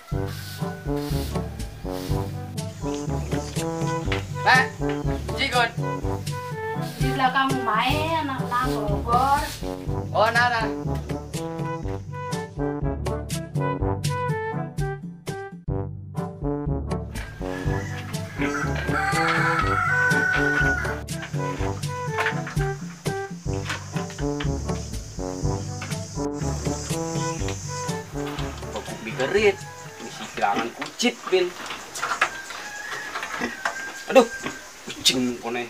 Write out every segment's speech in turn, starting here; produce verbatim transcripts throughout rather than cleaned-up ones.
Nek, Jigun. Di belakang omahe anak nang Bogor. Oh, nah, nah. Bokok digerit, misi kehilangan kucit, Bin. Aduh, kucing koné.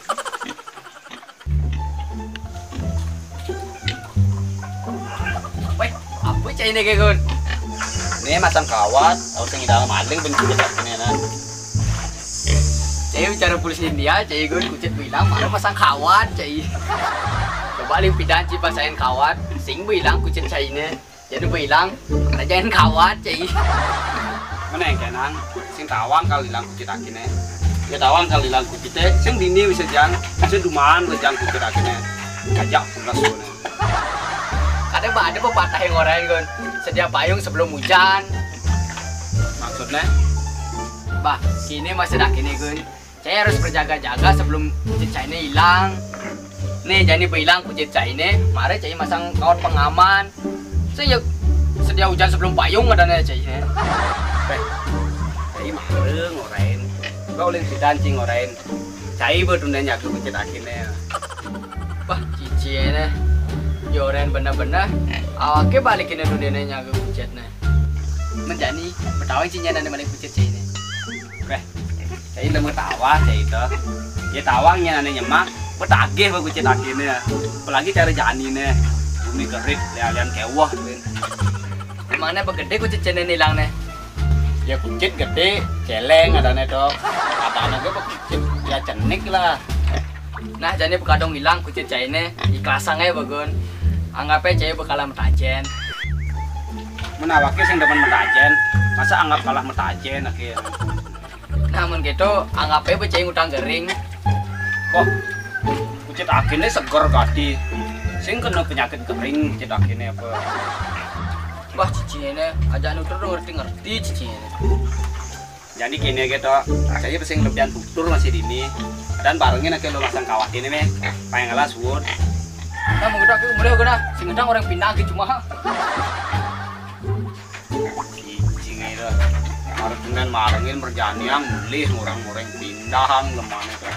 Wéh, apa cai ini, Gun? Ini masang kawat, aku sing dalam maling ben kucit aku nih, nah. Cai bicara polisi India, cai, Gun, kucit bilang, mana masang kawat, cai. Coba liu pidan cai pasain kawat, sing bilang kucit cai ini. Jadi bilang, ada jangan kawat, cai. Mana yang kenang? Sing tawang kali hilang kucit akiné. Ya tawang kali hilang kucité, sing dini bisa jang, bisa dumaan lo jang kucit akiné. Kajak pulas lo nih. Kadang bah ada pepatah yang orang, Gun. Sedia payung sebelum hujan. Maksudnya? Bah, kini masih dah kini, Gun. Cai harus berjaga-jaga sebelum kucit cai ini hilang. Nih, jadi hilang kucit cai ini, mari cai masang kawat pengaman. Saya sedia hujan sebelum payung ada nih cai ini. Beh, cai mareng orain. Kau lihat si dancing orain. Cai betul nyaga kucit akiné. Wah, cici ini. Joren bener-bener. Awake balikin itu dia nyaga kucitné. Menjani, betawa cinya dan balik kucit cai ini. Beh, cai udah mengetawa cai itu. Ya tawangnya ane nyemak, betagih bang kucit akiné. Apalagi cara jani nih. Bumi gerit, lialian kewah, Bin. Emangnya apa gede kucit cai ini hilang nih? Ya kucit gede, celeng ada nih, Dok. Apa anak gue kucit? Ya cenik lah. Nah, jadi bekadong hilang kucit cai ini, ikhlasang aja, Bagun. Anggapnya cai bakalan metajen. Mun awake sing demen metajen, masa anggap kalah metajen, akhir. Namun gitu, anggapnya becai ngutang gering. Wah, kucit akiné seger gati. Sing kena penyakit gering kucit akiné apa? Wah, cici ini aja nutur ngerti-ngerti cici ini. Jadi kini gitu, rasanya sing lebihan tutur masih dini. Dan barengin akhir lo masang kawat ini nih, pengen ngelas wood. Nah, mau gitu aku mulai guna, sing ngedang orang pindah gitu mah. Cicing itu. Harus kemudian marengin berjaniang mulih orang-orang pindahan lemahnya tuh.